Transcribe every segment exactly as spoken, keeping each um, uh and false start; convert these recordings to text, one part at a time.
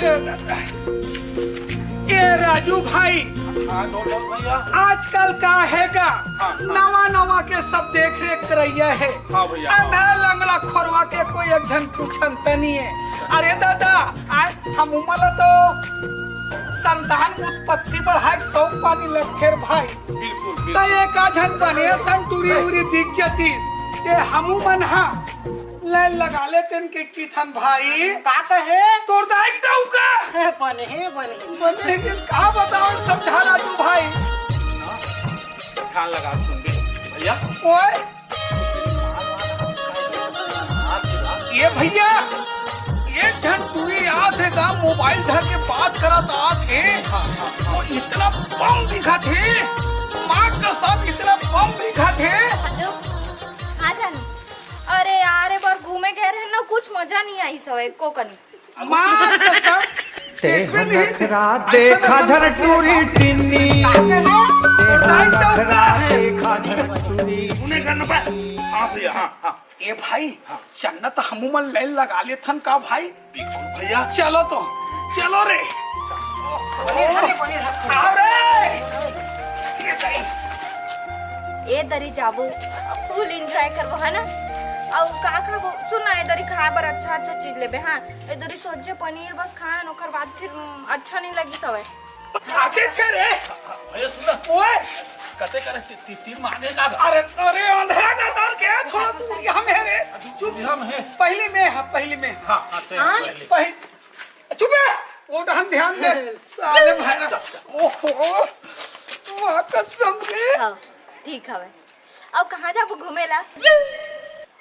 ए राजू भाई, हाँ, डोल, डोल भैया। आजकल का हे गा, हाँ, हाँ। नवा नवा के सब देख रेख करइया हे। हाँ भैया, हाँ। अंधा लंगड़ा खोरवा के कोई एक झन पूछन त नहीं हे। अरे दादा, आज हम उमर तो संतान उत्पत्ति बढ़ाए के शौक पानी लगथे रे भाई। बिल्कुल, त बिल्कुल। एक आध झन बने सन टूरी उरी दिख जती, ते हमू मन हा लाइन लगा लेतेन के किथन भाई। का कहे? तोर दाई के डउका। बने, बने। बने के का बताओ, समझा राजू भाई। ध्यान लगा सुन बे भैया। ओए। ये भैया, एक झन टूरी आत हे गा, मोबाइल धर के बात करत आत हे। वो इतना बम दिखत हे, माँ कसम, इतना बम दिखत हे। हेलो, हाँ जानू। अरे यार, ए बार घूमे गए रहे ना, कुछ मजा नहीं आई सवे एको कनी। माँ कसम, ते देखबे नहीं। नखरा ऐसा देखा नखरा झर टूरी टिन्नी। का कहे? ते नखरा देखा झर टूरी। सुने कर ना पाए। हाँ भैया, हाँ, हाँ। ए भाई, हाँ। चन्ना तो हमू मन लाइन लगा लेथन का भाई? बिल्कुल भैया। चलो तो, चलो रे। बने रह रे, बने रह। अरे, ये दई। ए दरी जाबो, full enjoy करबो, है ना? अउ का खाबो? सुन ना, ए दरी खाए बर अच्छा अच्छा चीज लेबे, हाँ? ए दरी सोचे पनीर बस खाए न, ओकर बाद फिर, उम, अच्छा नहीं लगी सवे। आते छे रे। भैया सुन ना। ओए। कते करे ती-, ती-, तीर मांगे का? अरे, अरे, अंधरा का तार के थोड़ा दूर यहाँ में रे। चुप। यहाँ में है। पहली में है, पहली में। हाँ, हाँ, ते हाँ? पहले। पहली। चुप है। वो डहन ध्यान दे। साले भैरव। चल, चल। ओहो। माँ कसम रे। हाँ, ठीक हवे। अब कहाँ जाबो घूमे ला?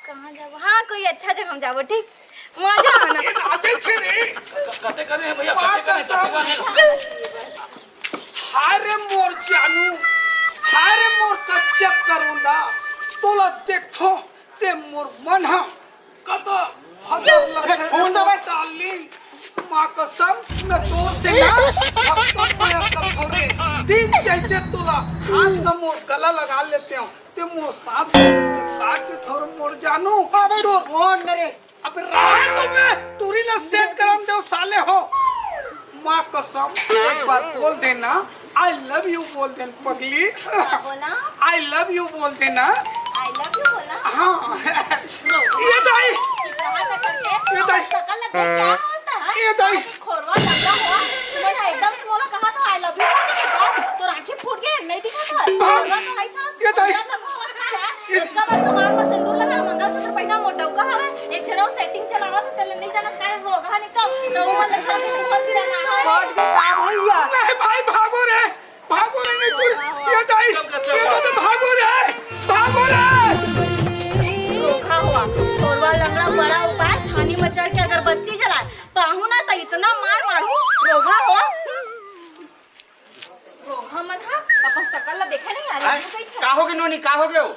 कहाँ जाबो? हाँ, कोई अच्छा जगह में जाबो, ठीक? मजा आना। ये आते छे रे। क-, कते करे हैं भैया, माँ कते करे, कसम। कते करे? हाय रे मोर जानू, हाय रे मोर कच्चा करोंदा, तोला देखथो, ते मोर मन हा कत फदर लगथे रे मोर darling। माँ कसम, मैं तोर से ना, अब तो मैं कसम रे, दिन चाहते तोला, हाथ ला मोर गला लगा लेते हो। ते मोर साथ दे, ते साथ दे थोर मोर जानू। अबे तो छोड़ ना रे। अबे रहा तो मैं टूरी ला set करम देव साले हो। माँ कसम, एक बार बोल देना, I love you बोल देना पगली। क्या बोला? I love you बोल देना। I love you बोला? हाँ। ये दाई। कहाँ का करके? ये दाई। शकल लग रहा है, क्या होता है? ये दाई। खोरवा लंगड़ा हुआ, मैंने एकदम से बोला, कहा तो I love you बोल के क्या? तो आंखें फूट गए, नहीं दिखा था? भाग। खोरवा तो है छा, ये दाई। खोरवा तो है छा। ये इसका बार कमाल का सिंदूर लगा, मंगलसूत्र पहना, मोटौका हवे, एक जनो setting चलावा तो चल, नहीं जाना, काय रोग हा, नहीं तो, तो वो मतलब शादी में फंसी रहना है। भाग दे, का भैया? नहीं भाई, भागो रे, भागो रे, नहीं तू, ये दाई, ये तो, तो भागो रे, भागो रे। रोगा हुआ, खोरवा लंगड़ा बड़ा उपाय, छानी में चढ़ के अगरबत्ती जलाए, पाहू ना तो इतना मार मारू, रोगा हुआ। रोगा मन हा अपन शकल ला देखे नहीं आ रहे, आय, क्यों कहीं का हो गे नोनी, का हो गे हो?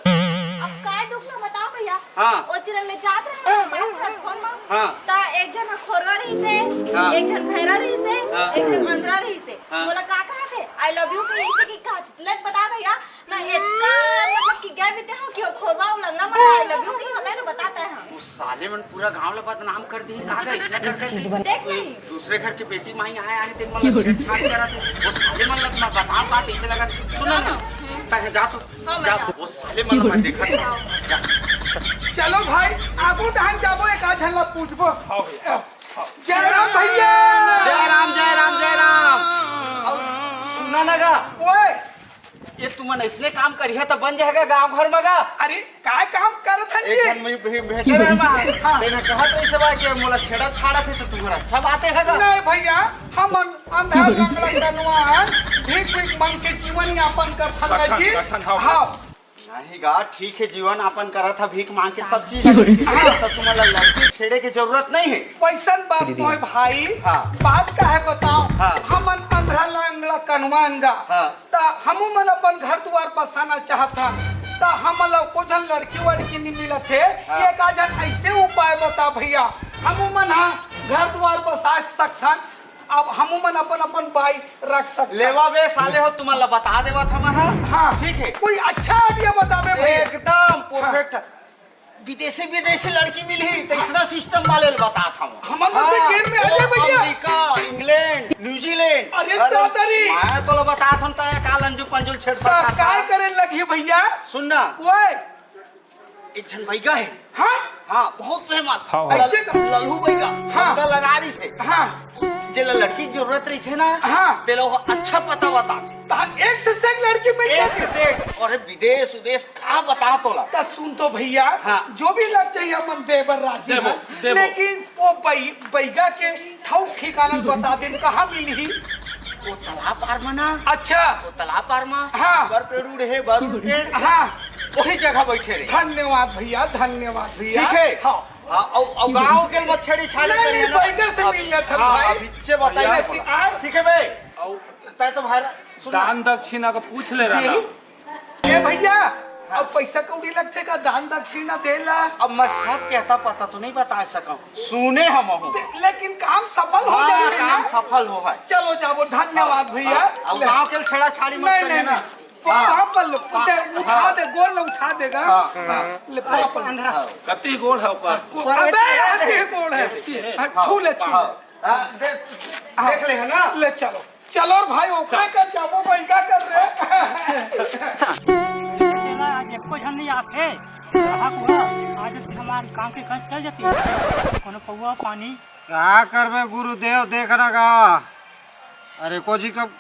अब काय दुख ना बताओ भैया। हाँ। ओ चिरन ले जात रहे ना, बात करत फोन में। हाँ। ता एक झन हा खोरवा रही से, हाँ। एक झन भैरा रही से, हाँ। एक झन अंधरा रही से। हाँ। बोला का कहा थे? I love you कही से कि कहा थे? तुरंत बता भैया, मैं इतना मतलब कि गए बीते हो कि ओ खोरवा उलंगा मन I love you कही हमें ना बताता है। वो साले मन पूरा गांव ला बदनाम कर दी, का गा इसने कर कर दी। देख नहीं। दूसरे घर के बेटी माई आया है, तेन मन ला छेड़छाड़ करत है। वो साले मन ला मैं बताऊं का, कैसे लगा? सुना ना, तहे जा तो, हाँ, मैं जा। जा। वो साले मन ला मैं देखा था। जा। चलो भाई, आगू डहन जाबो, एक आध झन ला पूछबो। हाँ भैया। जय राम भैया। जय राम, जय राम, जय राम। अउ सुना ना गा। ओए। ये तुमन अइसने काम करिहा त बन जाएगा गांव घर में गा। अरे, काय काम करत हन एक जी? झन मैं भी भेटे रहे मा। हाँ। तेने कहत रही सवा कि मोला छेड़ा छाड़ा थे तो तुम्हारा अच्छा बात है गा। नहीं भैया, हम अन-, अंधा लंगड़ा कनवान भीख भीख मांग के जीवन यापन करथन ना कठन, जी। कठन, हाँ। हाँ। नहीं गा, ठीक है, जीवन यापन करत हा, भीख मांग के सब चीज है। हाँ। तो तुम्हारा लड़की छेड़े की जरूरत नहीं है। वैसन बात नहीं भाई। हाँ। बात का है बताओ? हाँ। हमन अंधा लंगड़ा कनवान गा। हाँ। त हमू मन अपन घर दुआर बसाना चाहत हन, त हमन ला एको झन लड़की वड़की नी मिलत हे। हाँ। एक आध झन ऐसे उपाय बता भैया, हमू मन हा घर दुआर बसा सकथन। अब हमू मन अपन अपन बाई रख सकथन। लेवा बे साले हो, तुमन ला बता देवत हन मैं, हाँ। हाँ। ठीक है। कोई अच्छा idea बताबे भैया। एकदम perfect। हाँ। विदेशी, विदेशी लड़की मिलही, त इसना system वाले ल बतात हंव। हमन मन से हाँ, game में आ वो जाए भैया। अमेरिका, चौधरी। मैं तोला बतात हन, तैं का लंजू पंजुल छेड़ का, सकत काय हस? करे लगही भैया? सुन ना। ओए। एक झन बइगा हे। हाँ? हाँ, बहुत फेमस। हाँ, हाँ। अइसे का? लल्हू बइगा। हाँ। पता लगा रहिथे। हाँ। जेला लड़की के जरूरत रहिथे ना, हाँ। तेला वो अच्छा पता बता। तहां एक से एक लड़की मिल एक जाथे। से एक। अउ विदेश उदेश का बता तोला। त सुन तो भैया, हाँ। जो भी लग जाही हमन दे बर राजी देबो, हन, देबो। लेकिन वो बइ-, बइगा के ठउर ठिकाना ल बता दे, कहाँ मिलही? वो तालाब पार म ना। अच्छा। वो तालाब पार म। हाँ। बर पेड़ उड़े हे, बर पेड़। हाँ। वही जगह बइठे रहे। धन्यवाद भैया, धन्यवाद भैया। ठीक है। हाँ। हाँ, अउ, अउ गाँव के मछली छाड़े नहीं, नहीं, ना। बइगा से अब, मिलना था हाँ, भाई। अब इच्चे बताइए। लेकिन आज ठीक है बे। अउ तैं तो भाई सुन ना। दान दक्षिणा का पूछ ले रहा। ए भैया, हाँ। अब पइसा कौड़ी लगथे का दान दक्षिणा देला? अब मैं सब के अता पता तो नहीं बता सकंव, सुने हंव। ते-, लेकिन काम सफल हो हाँ, जाही काम ना? सफल हो है। चलो जाबो, धन्यवाद हाँ, भैया। हाँ, अब ले। गाँव के छेड़ा छाड़ी मत नहीं, करिए नहीं, ना। नहीं। हाँ। पाँव पर लो, हाँ, उठा हाँ। दे, गोड़ ला उठा देगा। हाँ, हाँ। ले, पाँव पर। हाँ। कति गोड़ है ओकर? अबे, अति गोड़ है। हाँ, हाँ, छू ले, छू ले। हाँ, हाँ, दे-, हाँ। देख ले, है ना? ले चलो। चलो रे भाई, ओकरे कर जाबो, बइगा कर रे। अच्छा। आज एको झन नहीं आथे। ग्राहक हुआ, आज हमार काम के खर्च चल जाती। कोनो पौवा पानी। का करबे गुरुदेव, देख ना गा। अरे को जी कब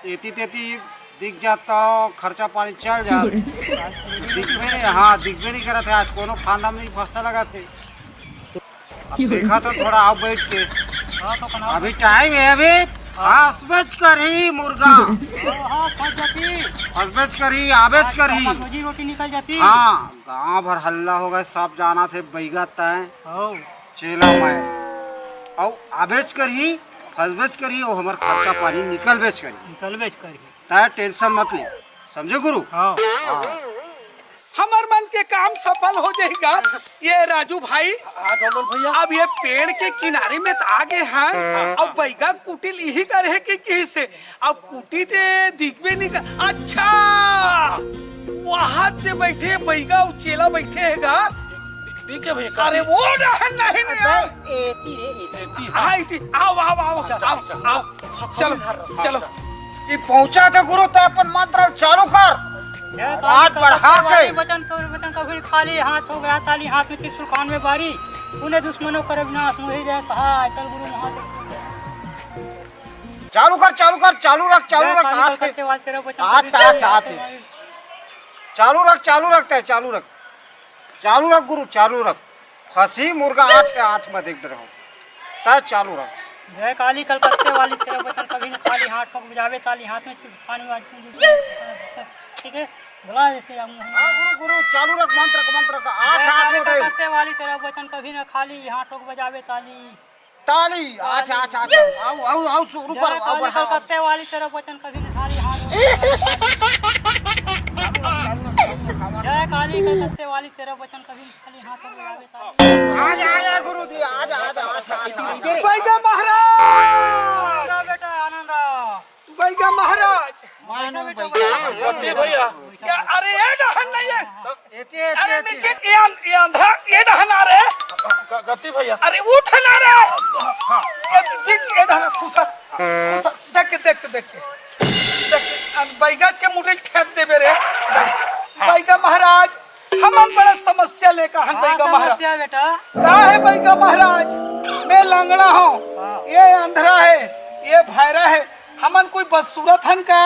एती तेती दिख जाता, खर्चा पानी चल जात। दिखबे नहीं, हाँ, दिखबे नहीं करत है। आज कोनो फांदा में नहीं फंसा लगा थे। अब देखा तो थोड़ा आओ बैठ के। हाँ, तो कनाव अभी टाइम है, अभी हाँ। फंसबेच करही मुर्गा। हाँ, हाँ, फंस जाती। फंसबेच करही, आबेच आज करही। हमार रोजी रोटी निकल जाती। हाँ, गांव भर हल्ला हो गए, सब जानथे बइगा तैं। हाँ। चेला मैं। अउ आबेच करही, फंसबेच करही, अउ हमर खर्चा पानी निकलबेच करही। निकलबेच करही। तैं टेंशन मत ले, समझे गुरु? हाँ। हाँ। हमर मन के काम सफल हो जाही गा। ये राजू भाई, हाँ, डोलडोल भैया। अब ये पेड़ के किनारे में त आ गे हन, हाँ। अब बइगा कुटिल इही करे हे कि किही से, अब कुटी ते दिखबे नहीं कर। अच्छा, वहां ते बइठे बइगा अउ चेला बइठे हे गा। ठीक है भैया, अरे वो डहन नहीं, नहीं, अबे, आओ। एती रे, एती। एती। हाँ, एती। आओ, आओ, आओ, अच्छा, आओ, अच्छा। आओ। चलो, चलो। ये पहुंचा थे गुरु, तो अपन मंत्र चालू कर। जय आवाज काली बढ़ा कलकत्ते के। वाली वचन कर, वचन कभी खाली हाथ हो गया, ताली हाथ में त्रिशूल कान में बारी। तूने दुश्मनों कर विनाश, मुझे जय सहाय, चल गुरु महादेव। चालू कर, चालू कर, चालू रख, चालू जय रख, काली हाथ कलकत्ते के। वाली तेरा वचन हाथ, कभी हाथ, खाली हाथ। हाथ में बारी। चालू रख, चालू रखते हैं, चालू रख। चालू रख गुरु, चालू रख। फंसी मुर्गा आठ के आठ में देख रहो। ता चालू रख। जय काली कलकत्ते वाली, तेरा वचन कभी न खाली, हाथ ठोक बजावे ताली, हाथ में पानी वाली। ठीक है, बुला देते हम। हाँ गुरु, गुरु, चालू रख मंत्र का, मंत्र का। आठ जय हाथ काली में दे। कलकत्ते वाली, तेरा वचन कभी न खाली, हाथ ठोक बजावे ताली। ताली, आठ, आठ, आठ, आओ, आओ, आओ, शुरू जय करो, आओ, काली बढ़ाओ। कलकत्ते वाली, तेरा वचन कभी न खाली, हाथ जय काली कलकत्ते वाली, तेरा वचन कभी न खाली, हाथ ठोक बजावे ताली। आ जा, आ जा, गुरु जी, आ जा, आ जा, आ जा, आ जा। बैगा महाराज! आनंद रहो बेटा, आनंद रहो। बैगा महाराज! मानो बैगा। गति भैया। क्या? अरे, ये डहन नहीं है। एते, एते, अरे, एते। नीचे ये अं-, ये अंधरा, ये डहन आ रे। ग-, गति भैया। अरे, उठ ना रे। हाँ। ये बीच, ये डहन, खुसर, खुसर। देख के, देख के, देख के। देख के, अन बैगा के मुड़ी ल ठेक देबे रे। बैगा महाराज, हमन बड़ा समस्या लेकर हन, हाँ, बैगा महाराज। समस्या बेटा। का है बैगा महाराज? मैं लंगड़ा हूँ, हाँ। ये अंधरा है, ये भैरा है, हमन कोई बदसूरत हन का?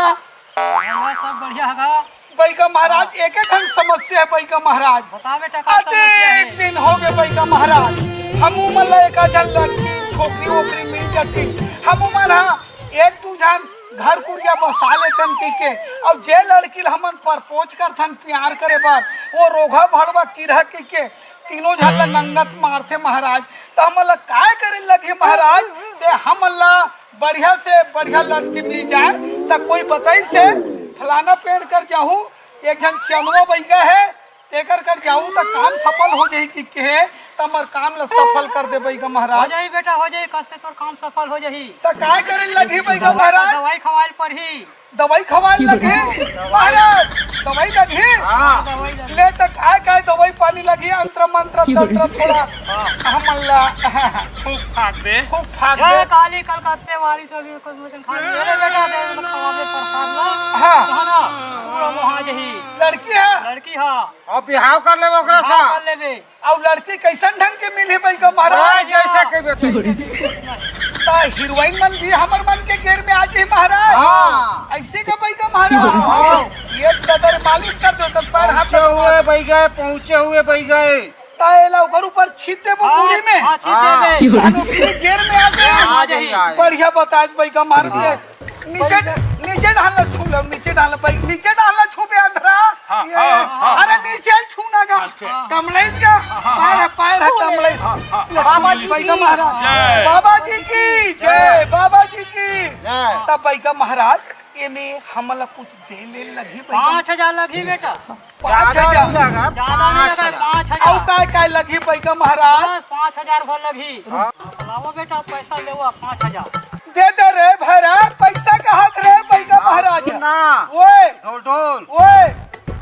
हाँ, सब बढ़िया हगा। बैगा महाराज, हाँ। एक एक ठन समस्या है बैगा महाराज। बता बेटा, का समस्या है? अतेक दिन हो गए बैगा महाराज, हम उमन ला एक झन लड़की, छोकरी वोकरी मिल जाती, हम उमन हा एक दू झन घर कुरिया बसा लेथन कहिके, अब जे लड़की ल हमन propose करथन प्यार करे बर, वो रोगहा भड़वा किरहा कहिके तीनों झन ला नंगत मारथे महाराज। त हमन ला काय करे लगही महाराज? ते हमन ला बढ़िया से बढ़िया लड़की मिल जाए, त कोई बताइस हे फलाना पेड़ कर जाहूँ, एक झन चंदवा बैगा हे, तेकर कर जाहूँ त काम सफल हो जाही कहिके, त हमर काम ला सफल कर दे बैगा हो महाराज। जाही बेटा, हो जाही, कस ते तोर काम सफल हो जाही। त काय करे लगही बैगा महाराज? दवाई खवाए ल परही। दवाई खवाए ल लगही महाराज। दवाई लगही? हाँ। ले त काय काय दवाई पानी लगही, अंतर मंतर तंत्र थोड़ा हमन ला खूब फाक दे। खूब फाक दे। काली कलकत्ते वाली तो भी कुछ मुझे खा ले। अरे बेटा, दे, मैं खवा दे प्रसाद ला। हाँ। कहा ना? पूरा वहाँ जही। लड़की है? लड़की है। अब बिहाव कर लेबे ओकरा सा। कर लेबे। अउ लड़की कैसन ढंग के मिलही बइगा महाराज? जैसे कहिबे तैसे। त हीरोइन मन भी हमर मन के घेर में आ जाही महाराज। हाँ। ऐसे का बइगा महाराज? हाँ। ये कदर मालिश कर दो त पैर हाथ पहुँचे हुए बइगा, पहुँचे हुए बइगा। त एला ओकर ऊपर छीट देबो हाँ, मुड़ी में। हाँ, छीट देबे। अनु फिर घेर में आ जाही। आ जाही। बढ़िया बतास बइगा महाराज। नीचे, नीचे डाल ला, छू लो, नीचे डाल ला, भाई, नीचे डाल ला, छू बे अंधरा। हाँ, ये, हाँ, हाँ, हाँ। अरे नीचे छू ना गा। अच्छा। कमलेश का, हाँ, हाँ, पैर है, हाँ। पैर है, कमलेश। हाँ, हाँ, हाँ। बाबा जी की जय। बाबा जी की जय, बाबा जी की। जय। तब बइगा महाराज, एमे हमला कुछ दे ले लगही बइगा। पाँच हजार लगही बेटा। पाँच हजार। ज्यादा नहीं लगा, पाँच हजार। अउ काय काय लगही बइगा महाराज? बस पाँच हजार भर लगही। हाँ। लाओ बेटा, पैसा लेवा, पाँच हजार। दे दे रे भैरा, पैसा कहत रे बइगा महाराज। सुन ना। ओए। ढोल ढोल। ओए।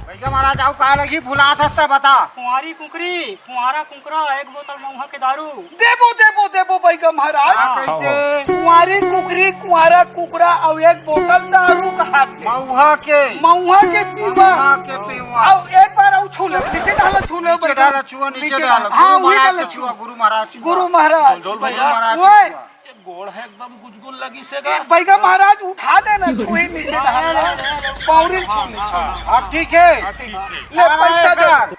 बइगा महाराज, अउ का लगही, भुलात हस त बता। कुंवारी कुकरी, कुंवारा कुकरा, एक बोतल मऊहा के दारू। देबो, देबो, देबो बइगा महाराज। हाँ, कैसे? कुंवारी कुकरी, कुंवारा कुकरा अउ एक बोतल दारू कहत हे। मऊहा के। मऊहा के पीवा। मऊहा के पीवा। अउ एक बार अउ छू ले, नीचे डाल ला, छू ले नीचे बइगा। डाल ला, छुआ, नीचे नीचे डाल ला। डाल ला। हाँ, गुरु वही महाराज डाल के ला, छुआ। छुआ, गुरु महाराज छुआ। गुरु महाराज। ओए। ये गोड़ है एकदम गुजगुन लगी से गा। बइगा महाराज उठा दे ना, छुई नीचे डाल ला। पौरी छू ले, छू। हाँ, ठीक है। ले पैसा दे।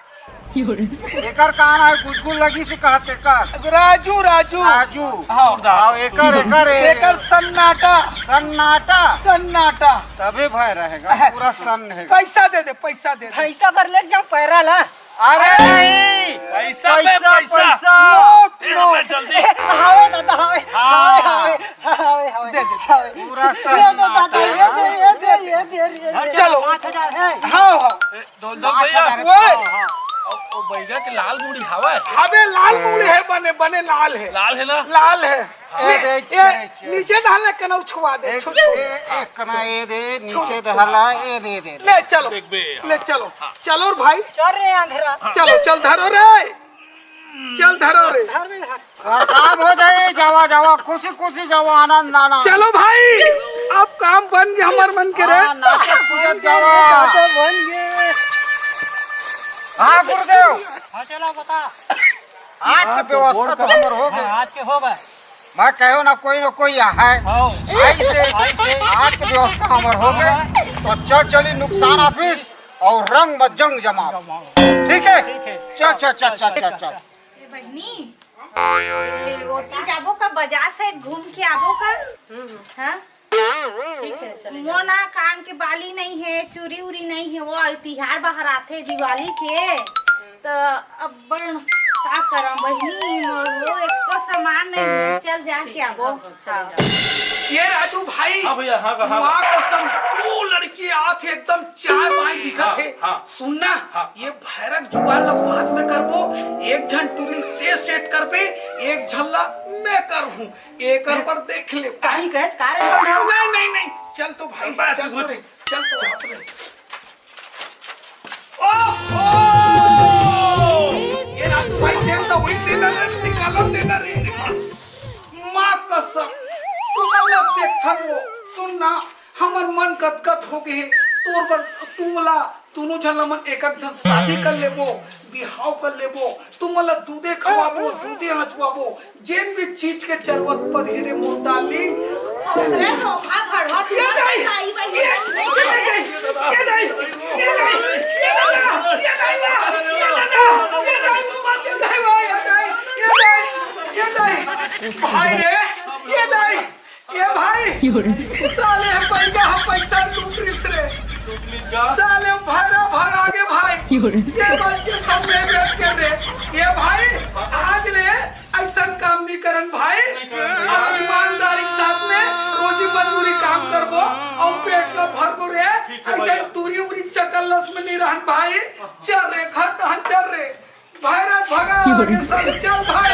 एकर का नाम है, गुजगुन लगी से कहत एकर? राजू, राजू। राजू। हाँ। अउ एकर, एकर, एकर सन्नाटा। सन्नाटा। सन्नाटा। तभे भय रहेगा, पूरा सन्न है। पैसा दे दे, पैसा दे दे। पैसा भर ले जाओ पैरा ला। अरे नहीं। पैसा पे पैसा। Note, note. जल्दी। हावे दादा, हावे। हाँ। हावे, हावे, हावे, हावे। दे दे। पूरा सन्न ये दे दादा, ये दे, ये दे, ये दे, ये दे। चलो। पाँच हजार है। हाँ, हाँ। दो, दो पाँच भैया। हजार है। ओए। हाँ, हाँ। ओ, ओ, बैगा के लाल मुड़ी हवय। हबे लाल मुड़ी है, बने, बने लाल है। लाल है ना? लाल है। हाँ। ए, ए, दे, ए, छे, छे। नीचे डाल ले, कनऊ छुआ दे, एक, छू, छू। ए, एक कना ए दे, छू, नीचे छू। डाला, ए दे, दे, दे। ले, चलो। देख बे। ले, चलो। हाँ। चलो रे भाई। चल रे अंधरा। हाँ। चलो, चल धरो रे। चल धरो रे। धर बे, धर। और काम हो जाए, जावा, जावा, खुशी, खुशी जावा, आनंद, आनंद। चलो भाई, अब काम बन गया हमार मन के रे। हाँ, नाचत कूदत जावा। बन गए। हाँ, गुरुदेव। हाँ, चलो, बता। आज के व्यवस्था तो हमर हो गए। हाँ, आज के हो गए। मैं कहो ना, कोई ना कोई है। हाँ। ऐसे आज के व्यवस्था हमर हो गए। तो चल चली नुकसान ऑफिस और रंग में जंग जमा। ठीक है? ठीक है। चल, चल, चल, चल, चल, चल। ए बहिनी, ए, ओती जाबो का, बाजार से घूम के आबो का? हाँ? ठीक है, चले मोर ना कान के बाली नहीं है, चूरी उरी नहीं है, वो तिहार बाहर आथे दिवाली के, त अब्बड़ का करम बहिनी, मोर वो एको सामान नहीं है, चल जाके आबो। हाँ। ये राजू भाई, हाँ भैया, हाँ, हाँ। माँ कसम, दो लड़की आथे एकदम चाय वाय दिखत हाँ, है। हाँ। सुन ना, हाँ। ये भैरक जुगाड़ ला बाद में करबो, एक झन टुरी ल ते सेट करबे, एक झन ला मैं करहूँ, एकर पर देख ले। काहीं कहे, का रे? नहीं, नहीं, नहीं, चल तो भाई, बस, चल तो कुछ रे, चल तो, चल तो रे। ओहो! ये राजू भाई, तेल तो वही तेल है, निकालो तेल रे। माँ कसम, तू गलत देख थन वो। सुन ना, हमर मन गदगद हो गए। तोर बर, तू मोला, दोनों झन ला मन एक, एक झन शादी कर लेबो, बिहाव कर लेबो। तू मोला दूधे खवाबो, दूधे हंचवाबो, जेन भी चीज के जरूरत पड़ही रे मोर डार्लिंग। असरे धोखा भड़वा तू ये दाई, बताई बहिनी। ये, ये दाई, ये दाई, ये दाई, ये दादा, ये दाई, ये दादा, ये दाई, ये दाई, ये दाई, ये दाई, ये दाई, ये दाई, भाई रे, ये दाई, ये भाई, साले हम पैसा, हम पैसा लूट रिस रे। साले भैरा भगा के भाई। ये बात के सब में बेच कर रे। ये भाई, आज रे, ऐसन काम नहीं करन भाई। नहीं करन भैया। अब ईमानदारी के साथ में रोजी मजदूरी काम करबो और पेट ला भरबो रे। ठीक है ऐसन भैया। टूरी उरी चकल्लस में नहीं रहन भाई। चल रे, घर टहन चल रे। भैरव भगा ये बड़ी आगे साले, चल भाई।